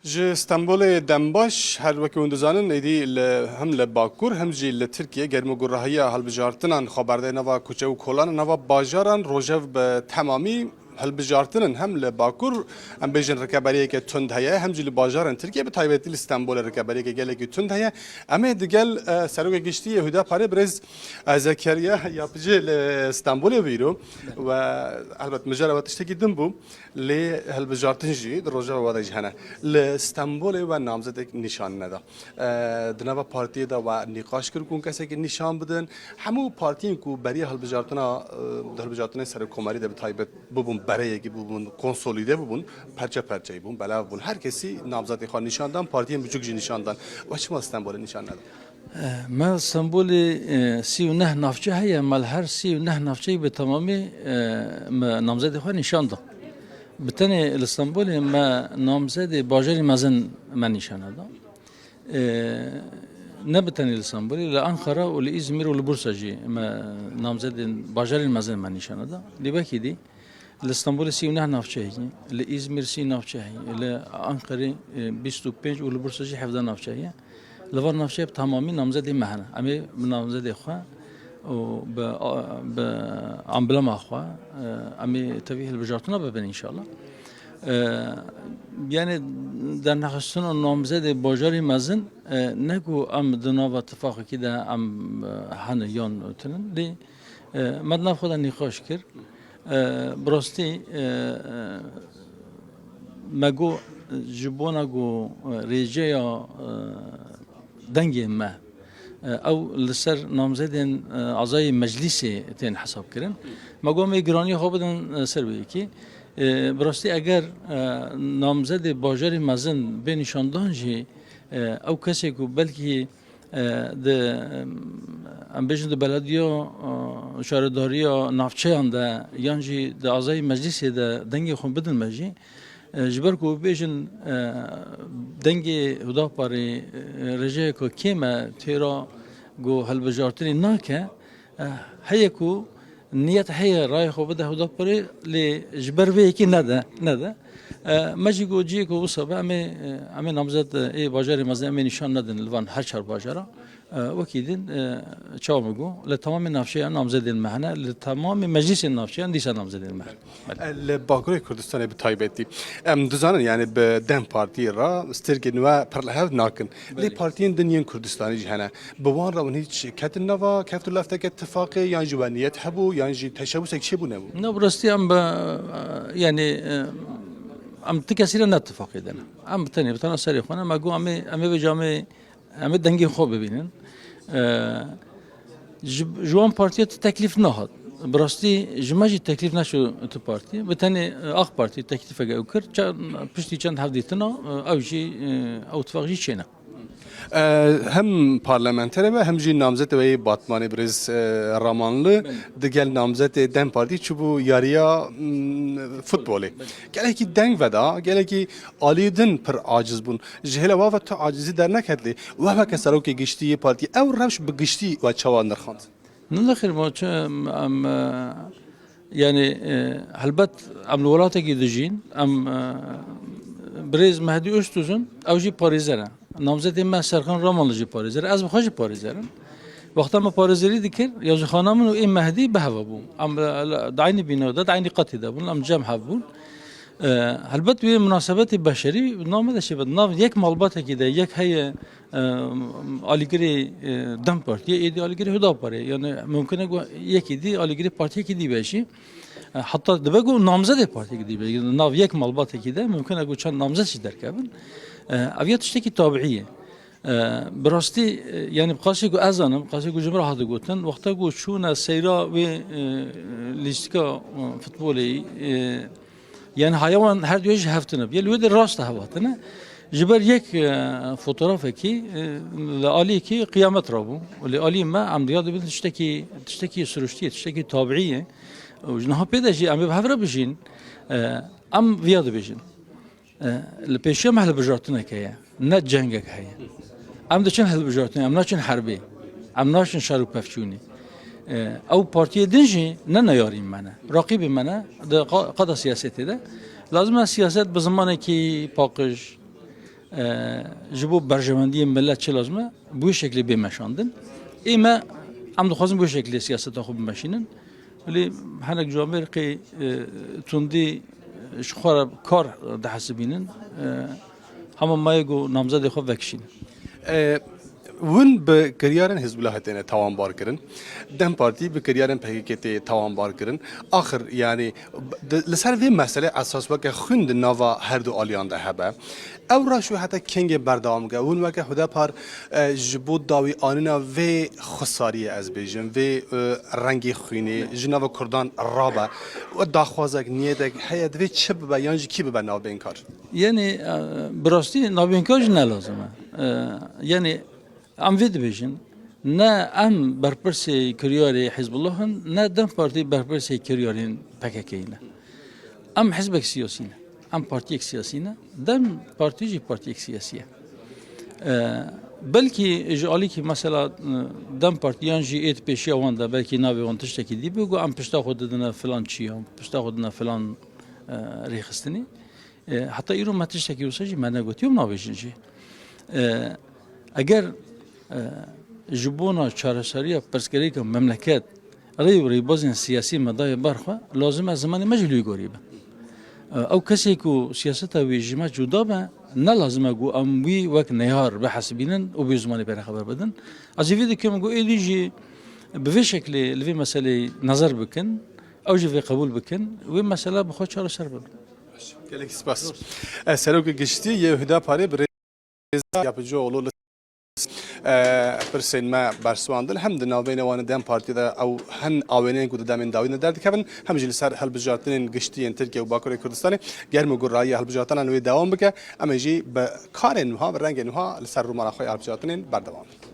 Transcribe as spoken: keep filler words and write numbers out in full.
Ji Stenbolê dembaş, her wekî hûn dizanin, êdî li, hem li Bakur hem jî li Tirkiye germogûrahiya hilbijartinan xwe berdayê nava kuçe û kolan, nava bajaran rojev bi temamî hilbijartin in. Hem li Bakur, em bêjin, rikeberiyeke tund heye, hem jî li bajaran Tirkiye, bi taybetî li Stenbolê rikeberiyeke gelekî tund heye. Em ê digel, e, Serokê Giştî yê Hudaparê birêz, e, Zekeriya Yapıcı li Stenbolê bîro we, elbet mijara we tiştekî din bû. Lê hilbijartin jî di rojeva we de jî hene. Li Stenbolê we namzedek nîşan neda. E, di nava partiyê de we nîqaş kir ku hûn kesekî nîşan bidin. Hemû partiyên ku beriya hilbijartina, e, di hilbijartinên serokkomarî de bi taybet bibûn, bereyekî bibûn, konsolîde bibûn, perçe perçeyî bûn, belav bûn. Her kesî namzedê xwe nîşan dan, partiyên biçûk jî nîşan dan. We çima Stenbolê nîşan neda? Eh, me Stenbolê, eh, sî û neh navçe heye, me li her sî û neh navçeyê bi temamî, eh, me namzedê xwe nîşan da. Bi tenê li Stenbolê me namzedê bajarê mezin me nîşana da. Eh, ne bi tenê li Stenbolê, li Ankara û li Îzmîr û li Bursa jî me namzedên bajarên mezin me nîşana da. Lê wekî dî, Li Stenbolê sî û neh navçe heye, li Îzmîr sî navçe heye, li Anqerê, e, bîst û pênc û li Bursa jî hevdeh navçe heye. Li van navçeya bi temamî namzedê me hene. Em ê bi namzedê xwe û bi, a, bi amblema xwe, e, em ê tevî hilbijartina bibin înşallah. E, yani dernexistina namzedê bajarê mezin, e, ne ku em di nava tifaqekî de em, e, hene yan tune, lê, e, me di nav xwe de nîqaş kir. E, bi rastî, e, e, me got, ji bona ku, e, rêjeya, e, dengê me, e, ew li ser namzedên, e, azayê meclîsê tên hesabkirin. Me got, em ê giraniya xwe bidin, e, ser wê yekê. E, bi rastî eger, e, namzedê bajarê mezin bê nîşandan jî, e, ew kesê ku belkî e, di, em bêjin di belediya, e, şaredariya navçeyan de yan jî di azayî meclîsê de dengê xwe bidin me jî, e, ji ber ku bêjin, e, dengê Hudaparê, e, rêjeyeke kêm e, têra ku hilbijartinê nake, e, heye ku Niyet heye rayê xwe bide Hudaparê, lê ji ber vê yekê nede, nede. E, me jî got cihê ku wisa be, em ê, em ê namzet, e, ê bajarê mezin em ê nîşan nedin li van her çar bajara. E, wekî din, e, çawa min got, li temamê navçeyan namzedên me hene, li temamê meclîsên navçeyan dîsa namzedên me hene. Belê. E, li Bakurê Kurdistanê bi taybetî. Em dizanin, yani bi DEM Partiyê re stêrkên we pir li hev nakin. Lê Belê. Partiyên din yên Kurdistanê jî hene. Bi wan re hûn hiç ketin nava keft û lefteke tifaqê, yan jî we niyet hebû, yan jî teşebûsek çêbû nebû? Na, bi rastî em bi, yani, e, em ti kesî re ne tifaqê de ne. Em bi tenê, bi tena serê xwe ne. Me got em ê, em ê vêca em ê, em ê dengê xwe bibînin. E, ji, ji wan partiya ti teklîf nehat. Bi rastî ji me jî teklîf neçû ti partî. Bi tenê, e, AK Partî teklîfeke ew kir. Ça-, piştî çend hevdîtina, e, ew jî, e, ew tifaq jî çêne. E, hem parlamenterê we hem jî namzetê we yê Batmanê birêz, e, Ramanlı Belê. Digel namzetê DEM Partî çûbû yariya, mm, futbolê. Belê. Gelekî deng veda, gelekî alî din pir aciz bûn. Ji hêla we ve tu acizî derneket lê we weke serokê giştî yê partî ew rewş bi giştî we çawa nirxand? Ne, nexêr, ma çi em, em, e, Yani, e, helbet em li welatekî dijîn, em, e, birêz Mehdî Oztuzun, ew jî parêzer e. Namzetê me Serkan Ramanlı jî parêzer e. Ez bi xwe jî parêzer im. Wexta me parêzerî dikir, ya ji xana min û ê Mehdî bi hev bû. Em, e, di eynî bîna de, di eynî qetê de bûn, em cem hev bûn. E, helbet wê minasebetê beşerî nav me de çêbe. Nav yek malbatekî de, yek heye, e, alîgirê, e, DEM Partiyê, êdî alîgirê Hudaparê. Yani mumkin e ku yekî dî alîgirê partiyekî dî be jî. E, heta dibe ku namzedê partiyekî dî be. Nav yek malbatekî de mumkin e ku çend namzet jî derkevin. E, ev ya tiştekî tabiî ye. E, bi rastî, e, yani qasê ku ez zanim, qasê ku ji min re hate gotin, wexta ku çûne seyra wê, e, lîstika, e, futbolê, e, Yani haya wan her duye ji hev tune bûye. Li wê de rast hev hatine. Ji ber yek, e, fotoğrafekî, e, li aliyekî qiyamet rabû. Li aliyê me em diya dibin tiştekî, tiştekî siruştî ye, tiştekî tabiî ye. Û ji niha pê de jî em ê bi hev re bijîn. E, em viya dibêjin. E, li pêşiya me hilbijartineke ye. Ne cengek heye. Em diçin hilbijartinê, em naçin herbê. Em naçin şer û pevçûnê. E, ew partiyê din jî ne neyarî me ne. Raqîbê me ne. Di qa-, qada siyasetê de. Lazim e siyaset bi zimanekî paqij, E, ji bo berjewendiyê milet çi lazim e, bi wê şeklê bê meşandin. Ê me, em dixwazin bi wê şeklê siyaseta xwe bimeşînin. Lê hinek ciwan bê qê, e, tundî ji xwe re kar dihesibînin. E, hema maye ku namzedê xwe vekişînin. E, Hûn bi kiryarên Hizbullahê têne tawanbar kirin. DEM Partî bi kiryarên P K K tê tawanbar kirin. Axir, yanî, di, li ser vê meselê esas weke xwîn di nava her du aliyan de hebe. Ew reş wê heta kengê berdewam bike? Hûn weke Hudepar, e, ji bo dawî anîna vê xwesariyê, ez bêjim, vê, e, rengê xwînê ji nava Kurdan rabe û daxwazek, niyetek heye, divê çi bibe yan jî kî bibe navbênkar? Yanî, e, bi rastî navbênkar jî ne lazim e. E, yanî, em vê dibêjin, ne em berpirsê kiryarê Hizbullah in, ne DEM Partî berpirsê kiryarên P K K ne. Em hizbek siyasî ne. Em partiyek siyasî ne. DEM Partî jî partiyek siyasî ye. E, belkî ji alîkî mesela, e, DEM Partî yan jî êt pêşiya wan de belkî navê wan tiştekî dî bû, ku em pişta xwe didine filan çiya, pişta xwe didine filan, e, rêxistinî. E, heta îro me tiştekî wisa jî me negotiye û nabêjin jî. E, eger, e, ji bona çareseriya pirsgirêka memleket rê û rêbazên siyasî me daye ber xwe, lazim e zimanê me jî li wî gorî be. E, ew kesê ku siyaseta wî ji me cuda be, ne lazim e ku em wî wek neyar bihesibînin û bi wî zimanê pê re xeber bidin. Ez êvî dikim ku êdî jî bi vê şeklê li vê meseleyê nazar bikin, ew jî vê qebûl bikin, wê mesela bi xwe çareser bibe. Gelek spas. E, Serokê Giştî yê Hudaparê bi rêza Yapıcıoğlu li, e, pirsên me bersivandin. Hem di navbeyna wan ê DEM Partî de ew hin awêneyên ku di demên dawî de derdikevin, hem jî li ser hilbijartinên giştî yên Tirkiye û Bakurê Kurdistanê germ û gurayî hilbijartinan wê dewam bike. Em ê jî bi karên wiha, bi rengên wiha li ser rûmala xwe ya hilbijartinên berdewam bin.